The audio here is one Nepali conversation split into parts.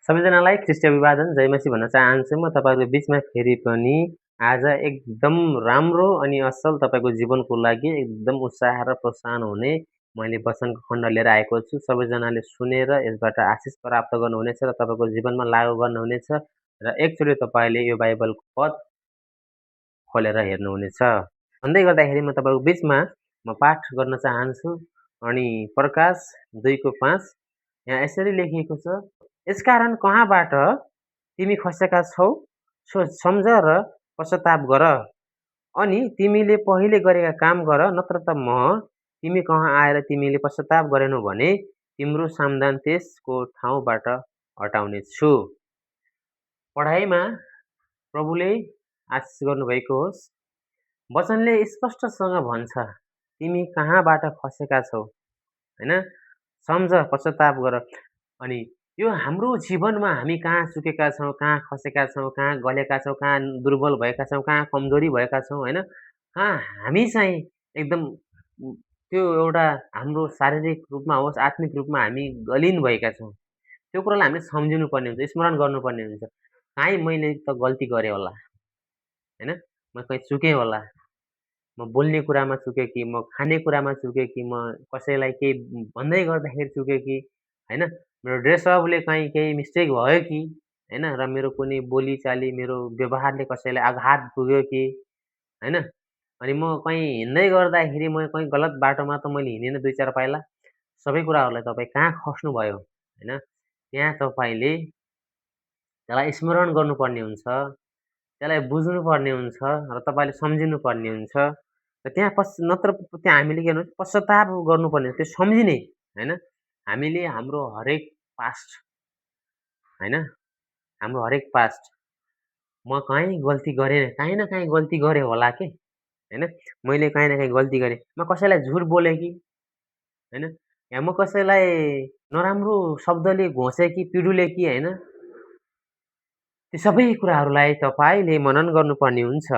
सबैजनालाई ख्रीष्ट अभिवादन, जय मसीह भन्न चाहन्छु म तपाईँहरूको बिचमा फेरि पनि आज एकदम राम्रो अनि असल तपाईँको जीवनको लागि एकदम उत्साह र प्रोत्साहन हुने मैले वचनको खण्ड लिएर आएको छु। सबैजनाले सुनेर यसबाट आशिष प्राप्त गर्नुहुनेछ र तपाईँको जीवनमा लागू गर्नुहुनेछ र एकचोटि तपाईँले यो बाइबलको पद खोलेर हेर्नुहुनेछ। भन्दै गर्दाखेरि म तपाईँको बिचमा म पाठ गर्न चाहन्छु अनि प्रकाश 2:5 यहाँ यसरी लेखिएको छ, यसकारण कहाँबाट तिमी खसेका छौ सो सम्झ र पश्चाताप गर अनि तिमीले पहिले गरेका काम गर, नत्र त म तिमी कहाँ आएर तिमीले पश्चाताप गरेनौ भने तिम्रो सामदान त्यसको ठाउँबाट हटाउने छु। पढाइमा प्रभुले आशिष गर्नुभएको होस्। वचनले स्पष्टसँग भन्छ तिमी कहाँबाट खसेका छौ, हैन? सम्झ, पश्चाताप गर। अनि यो हाम्रो जीवनमा हामी कहाँ चुकेका छौँ, कहाँ खसेका छौँ, कहाँ गलेका छौँ, कहाँ दुर्बल भएका छौँ, कहाँ कमजोरी भएका छौँ, होइन? कहाँ हामी चाहिँ एकदम त्यो एउटा हाम्रो शारीरिक रूपमा होस्, आत्मिक रूपमा हामी गलिन भएका छौँ। त्यो कुरालाई हामीले सम्झिनु पर्ने हुन्छ, स्मरण गर्नुपर्ने हुन्छ। काहीँ मैले त गल्ती गरेँ होला, होइन? म कहीँ चुकेँ होला, म बोल्ने कुरामा चुकेँ कि, म खाने कुरामा चुकेँ कि, म कसैलाई केही भन्दै गर्दाखेरि चुकेँ कि, होइन? मेरो ड्रेसअपले कहीँ केही मिस्टेक भयो कि, होइन? र मेरो कुनै बोलीचाली, मेरो व्यवहारले कसैलाई आघात पुग्यो कि, होइन? अनि म कहीँ हिँड्दै गर्दाखेरि म कहीँ गलत बाटोमा त मैले हिँडिनँ 2-4 पाइला। सबै कुराहरूलाई तपाईँ कहाँ खस्नुभयो, होइन? त्यहाँ तपाईँले त्यसलाई स्मरण गर्नुपर्ने हुन्छ, त्यसलाई बुझ्नुपर्ने हुन्छ र तपाईँले सम्झिनुपर्ने हुन्छ। र त्यहाँ नत्र त्यहाँ हामीले के गर्नु, पश्चाताप गर्नुपर्ने, त्यो सम्झिने, होइन? हामीले हाम्रो हरेक पास्ट, होइन? हाम्रो हरेक पास्ट म कहीँ गल्ती गरेँ, काहीँ न काहीँ गल्ती गरेँ होला के, होइन? मैले काहीँ न काहीँ गल्ती गरेँ। म कसैलाई झुट बोलेँ कि, होइन? या म कसैलाई नराम्रो शब्दले घोचेँ कि, पिडुलेँ कि, होइन? त्यो सबै कुराहरूलाई तपाईँले मनन गर्नुपर्ने हुन्छ।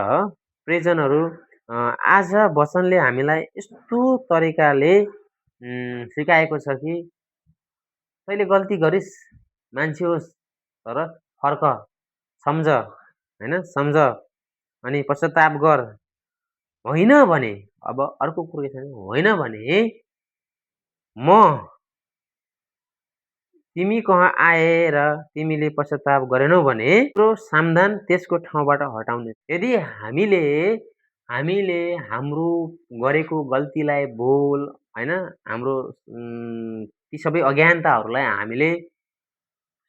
प्रियजनहरू, आज वचनले हामीलाई यस्तो तरिकाले सिकाएको छ कि तैँले गल्ती गरिस्, मान्छे होस्, तर फर्क, सम्झ, होइन? सम्झ अनि पश्चाताप गर। होइन भने, अब अर्को कुरो के छ भने, होइन भने म तिमी कहाँ आएर तिमीले पश्चाताप गरेनौ भने तिम्रो सामदान त्यसको ठाउँबाट हटाउने। यदि हामीले हाम्रो गरेको गल्तीलाई भुल, होइन, हाम्रो ती सबै अज्ञानताहरूलाई हामीले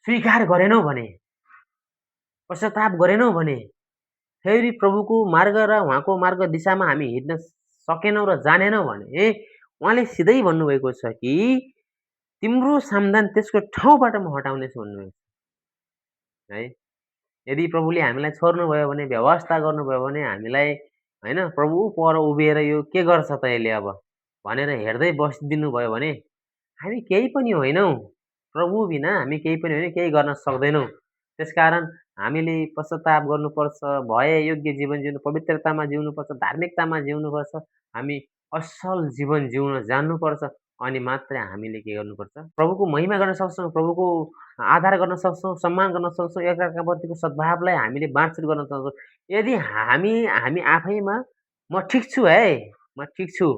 स्वीकार गरेनौँ भने, पश्चाताप गरेनौँ भने, फेरि प्रभुको मार्ग र उहाँको मार्ग दिशामा हामी हिँड्न सकेनौँ र जानेनौँ भने उहाँले सिधै भन्नुभएको छ कि तिम्रो सामदान त्यसको ठाउँबाट म हटाउनेछु भन्नुभएको छ, है? यदि प्रभुले हामीलाई छोड्नुभयो भने, व्यवस्था गर्नुभयो भने, हामीलाई, होइन, प्रभु पर उभिएर यो के गर्छ त यसले अब भनेर हेर्दै बसिदिनु भयो भने हामी केही पनि होइनौँ। प्रभु बिना हामी केही पनि होइन, केही गर्न सक्दैनौँ। त्यसकारण हामीले पश्चाताप गर्नुपर्छ, भय योग्य जीवन जिउनु, पवित्रतामा जिउनुपर्छ, धार्मिकतामा जिउनुपर्छ। हामी असल जीवन जिउन जान्नुपर्छ। अनि मात्रै हामीले के गर्नुपर्छ, प्रभुको महिमा गर्न सक्छौँ, प्रभुको आदर गर्न सक्छौँ, सम्मान गर्न सक्छौँ, एकअर्काप्रतिको सद्भावलाई हामीले बाँडचुँड गर्न सक्छौँ। यदि हामी आफैमा म ठिक छु है, म ठिक छु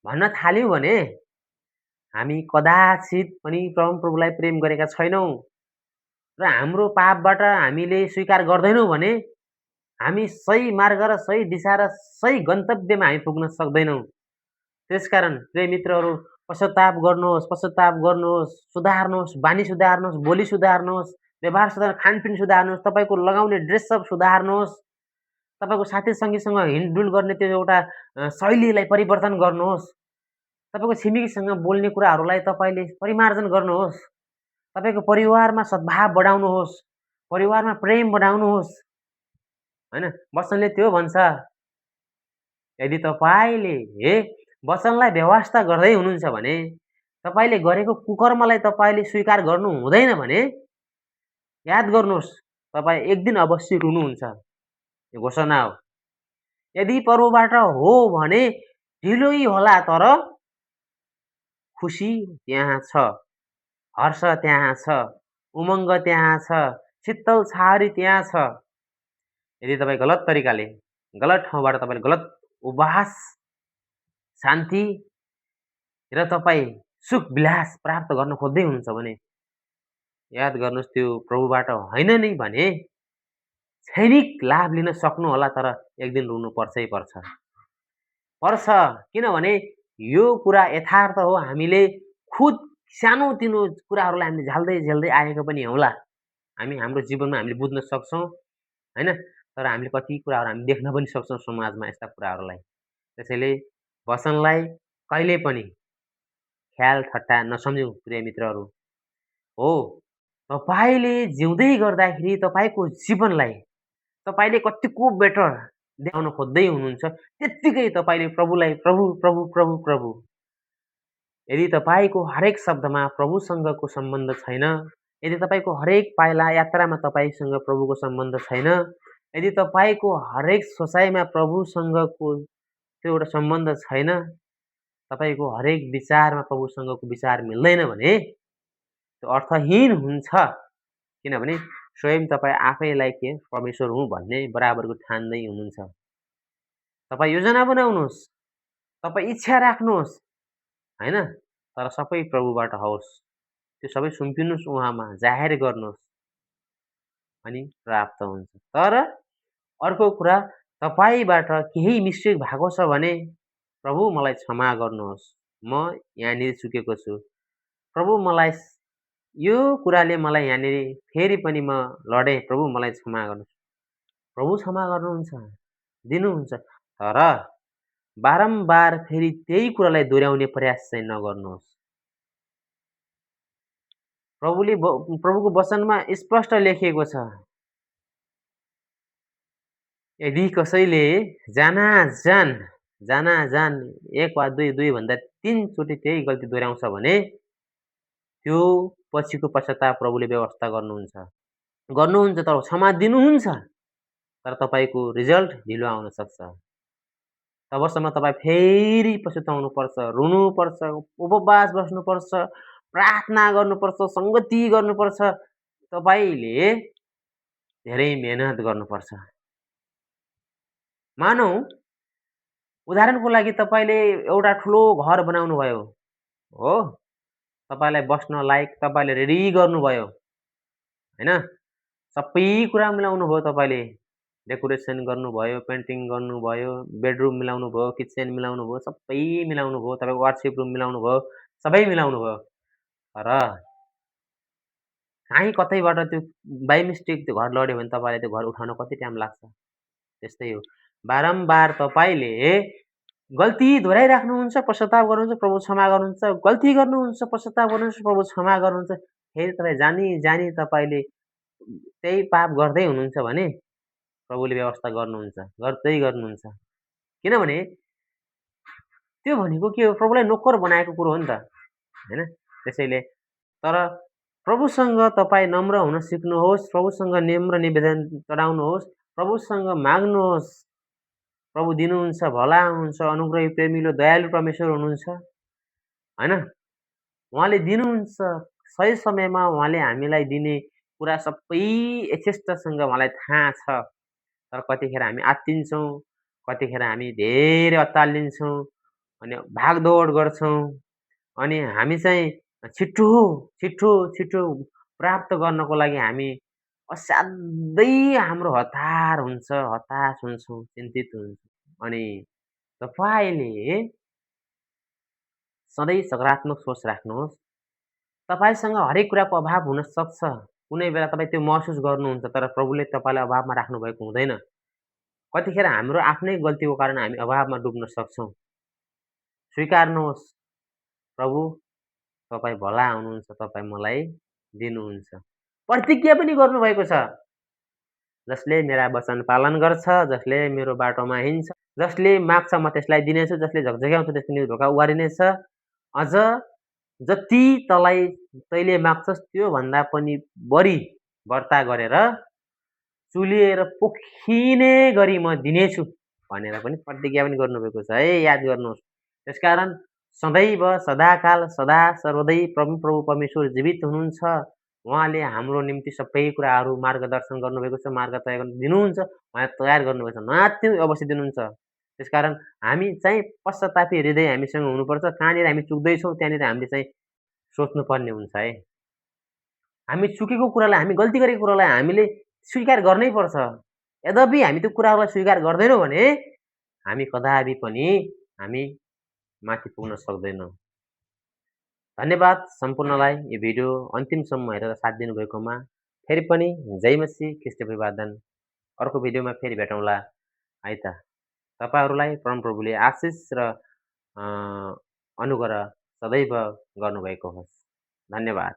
भन्न थाल्यौँ भने हामी कदाचित पनि परमप्रभुलाई प्रेम गरेका छैनौँ र हाम्रो पापबाट हामीले स्वीकार गर्दैनौँ भने हामी सही मार्ग र सही दिशा र सही गन्तव्यमा हामी पुग्न सक्दैनौँ। त्यसकारण प्रिय मित्रहरू, पश्चाताप गर्नुहोस्, पश्चाताप गर्नुहोस्, सुधार्नुहोस्, बानी सुधार्नुहोस्, बोली सुधार्नुहोस्, व्यवहार सुधार, खानपिन सुधार्नुहोस्, तपाईँको लगाउने ड्रेसअप सुधार्नुहोस्, तपाईँको साथी सङ्गीसँग हिँडडुल गर्ने त्यो एउटा शैलीलाई परिवर्तन गर्नुहोस्, तपाईँको छिमेकीसँग बोल्ने कुराहरूलाई तपाईँले परिमार्जन गर्नुहोस्, तपाईँको परिवारमा सद्भाव बढाउनुहोस्, परिवारमा प्रेम बढाउनुहोस्, होइन? वचनले त्यो भन्छ। यदि तपाईँले वचनलाई व्यवस्था गर्दै हुनुहुन्छ भने, तपाईँले गरेको कुकर्मलाई तपाईँले स्वीकार गर्नु हुँदैन भने याद गर्नुहोस्, तपाईँ एक दिन अवश्य रुनुहुन्छ। यो घोषणा हो। यदि प्रभुबाट हो भने ढिलै होला, तर खुसी त्यहाँ छ, हर्ष त्यहाँ छ, उमङ्ग त्यहाँ छ, शीतल छाहारी त्यहाँ छ। यदि तपाईँ गलत तरिकाले, गलत ठाउँबाट तपाईँले गलत उपहास, शान्ति र तपाईँ सुख विलास प्राप्त गर्न खोज्दै हुनुहुन्छ भने याद गर्नुहोस् त्यो प्रभुबाट होइन नै भने क्षणिक लाभ लिन सक्नुहोला, तर एक दिन रुनु पर्छै पर्छ। किनभने यो कुरा यथार्थ हो। हामीले खुद सानोतिनो कुराहरूलाई हामीले झेल्दै आएको पनि हौला। हाम्रो जीवनमा हामीले बुझ्न सक्छौँ, होइन? तर हामीले कति कुराहरू हामी देख्न पनि सक्छौँ समाजमा यस्ता कुराहरूलाई। त्यसैले वचनलाई कहिले पनि ख्याल ठट्टा नसम्झौँ प्रिय मित्रहरू। हो, तपाईँले जिउँदै गर्दाखेरि तपाईँको जीवनलाई तपाईँले कतिको बेटर देखाउन खोज्दै हुनुहुन्छ, त्यत्तिकै तपाईँले प्रभुलाई प्रभु प्रभु प्रभु प्रभु, यदि तपाईँको हरेक शब्दमा प्रभुसँगको सम्बन्ध छैन, यदि तपाईँको हरेक पाइला यात्रामा तपाईँसँग प्रभुको सम्बन्ध छैन, यदि तपाईँको हरेक सोचाइमा प्रभुसँगको त्यो एउटा सम्बन्ध छैन, तपाईँको हरेक विचारमा प्रभुसँगको विचार मिल्दैन भने त्यो अर्थहीन हुन्छ। किनभने स्वयं तपाईँ आफैलाई के परमेश्वर हुँ भन्ने बराबरको ठान्दै हुनुहुन्छ। तपाईँ योजना बनाउनुहोस्, तपाईँ इच्छा राख्नुहोस्, होइन? तर सबै प्रभुबाट होस्, त्यो सबै सुम्पिनुहोस्, उहाँमा जाहेर गर्नुहोस्, अनि प्राप्त हुन्छ। तर अर्को कुरा, तपाईँबाट केही मिस्टेक भएको छ भने प्रभु मलाई क्षमा गर्नुहोस्, म यहाँनिर चुकेको छु, प्रभु मलाई यो कुराले मलाई यहाँनिर फेरि पनि म लडेँ, प्रभु मलाई क्षमा गर्नुहोस्। प्रभु क्षमा गर्नुहुन्छ, दिनुहुन्छ। तर बारम्बार फेरि त्यही कुरालाई दोहोऱ्याउने प्रयास चाहिँ नगर्नुहोस्। प्रभुको वचनमा स्पष्ट लेखिएको छ, यदि कसैले जानाजान एक वा दुई भन्दा 3 चोटि त्यही गल्ती दोहोऱ्याउँछ भने त्यो पछिको पश्चाताप प्रभुले व्यवस्था गर्नुहुन्छ, तर क्षमा दिनुहुन्छ, तर तपाईँको रिजल्ट ढिलो आउन सक्छ। तबसम्म तपाईँ फेरि पछुताउनुपर्छ, रुनुपर्छ, उपवास बस्नुपर्छ, प्रार्थना गर्नुपर्छ, सङ्गति गर्नुपर्छ, तपाईँले धेरै मेहनत गर्नुपर्छ। मानौ उदाहरणको लागि तपाईँले एउटा ठुलो घर बनाउनु भयो, हो? तपाईँलाई बस्न लायक तपाईँले रेडी गर्नुभयो, होइन? सबै कुरा मिलाउनु भयो, तपाईँले डेकोरेसन गर्नुभयो, पेन्टिङ गर्नुभयो, बेडरुम मिलाउनु भयो, किचन मिलाउनु भयो, सबै मिलाउनु भयो, तपाईँको वर्कसिप रुम मिलाउनु भयो, सबै मिलाउनु भयो। तर काहीँ कतैबाट त्यो बाई मिस्टेक त्यो घर लड्यो भने तपाईँलाई त्यो घर उठाउन कति टाइम लाग्छ? त्यस्तै हो, बारम्बार तपाईँले गल्ती दोहोऱ्याइराख्नुहुन्छ, पश्चाताप गर्नुहुन्छ, प्रभु क्षमा गर्नुहुन्छ, गल्ती गर्नुहुन्छ, पश्चाताप गर्नुहुन्छ, प्रभु क्षमा गर्नुहुन्छ, फेरि तपाईँ जानी तपाईँले त्यही पाप गर्दै हुनुहुन्छ भने प्रभुले व्यवस्था गर्नुहुन्छ। किनभने त्यो भनेको के हो? प्रभुलाई नोकर बनाएको कुरो हो नि त, होइन? त्यसैले तर प्रभुसँग तपाईँ नम्र हुन सिक्नुहोस्, प्रभुसँग निम्र निवेदन चढाउनुहोस्, प्रभुसँग माग्नुहोस्। प्रभु दिनुहुन्छ, भला हुनुहुन्छ, अनुग्रही, प्रेमिलो, दयालु परमेश्वर हुनुहुन्छ, होइन? उहाँले दिनुहुन्छ सही समयमा, उहाँले हामीलाई दिने कुरा सबै यथेष्टसँग उहाँलाई थाहा छ। तर कतिखेर हामी आत्तिन्छौँ, कतिखेर हामी धेरै अत्तालिन्छौँ, अनि भागदौड गर्छौँ, अनि हामी चाहिँ छिटो प्राप्त गर्नको लागि हामी असाध्यै हाम्रो हताश हुन्छौँ, चिन्तित हुन्छौँ। अनि तपाईँले सधैँ सकारात्मक सोच राख्नुहोस्। तपाईँसँग हरेक कुराको अभाव हुन सक्छ, कुनै बेला तपाईँ त्यो महसुस गर्नुहुन्छ, तर प्रभुले तपाईँलाई अभावमा राख्नुभएको हुँदैन। कतिखेर हाम्रो आफ्नै गल्तीको कारण हामी अभावमा डुब्न सक्छौँ। स्वीकार्नुहोस्, प्रभु तपाईँ भला हुनुहुन्छ, तपाईँ मलाई दिनुहुन्छ। प्रतिज्ञा पनि गर्नुभएको छ, जसले मेरा वचन पालन गर्छ, जसले मेरो बाटोमा हिँड्छ, जसले माग्छ म त्यसलाई दिनेछु, जसले झकझक्याउँछ त्यसको निहुँ ढोका उगारिनेछ। अझ जति तैले माग्छस् त्योभन्दा पनि बढी वर्ता गरेर चुलिएर पोखिने गरी म दिनेछु भनेर पनि प्रतिज्ञा पनि गर्नुभएको छ है, याद गर्नुहोस्। त्यसकारण सदैव, सदाकाल, सदा सर्वदै प्रभु परमेश्वर जीवित हुनुहुन्छ। उहाँले हाम्रो निम्ति सबै कुराहरू मार्गदर्शन गर्नुभएको छ, मार्ग तय गर्न दिनुहुन्छ, उहाँले तयार गर्नुभएको छ, नआत्तिनु अवश्य दिनुहुन्छ। त्यसकारण हामी चाहिँ पश्चातापी हृदय हामीसँग हुनुपर्छ। कहाँनिर हामी चुक्दैछौँ त्यहाँनिर हामीले चाहिँ सोच्नुपर्ने हुन्छ है। हामी चुकेको कुरालाई, हामी गल्ती गरेको कुरालाई हामीले स्वीकार गर्नै पर्छ। यद्यपि हामी त्यो कुराहरूलाई स्वीकार गर्दैनौँ भने हामी कदापि पनि हामी माथि पुग्न सक्दैनौँ। धन्यवाद सम्पूर्णलाई यो भिडियो अन्तिमसम्म हेरेर साथ दिनुभएकोमा। फेरि पनि जय मसी, ख्रीष्ट अभिवादन। अर्को भिडियोमा फेरि भेटौँला है त। तपाईँहरूलाई परमप्रभुले आशिष र अनुग्रह सदैव गर्नुभएको होस्। धन्यवाद।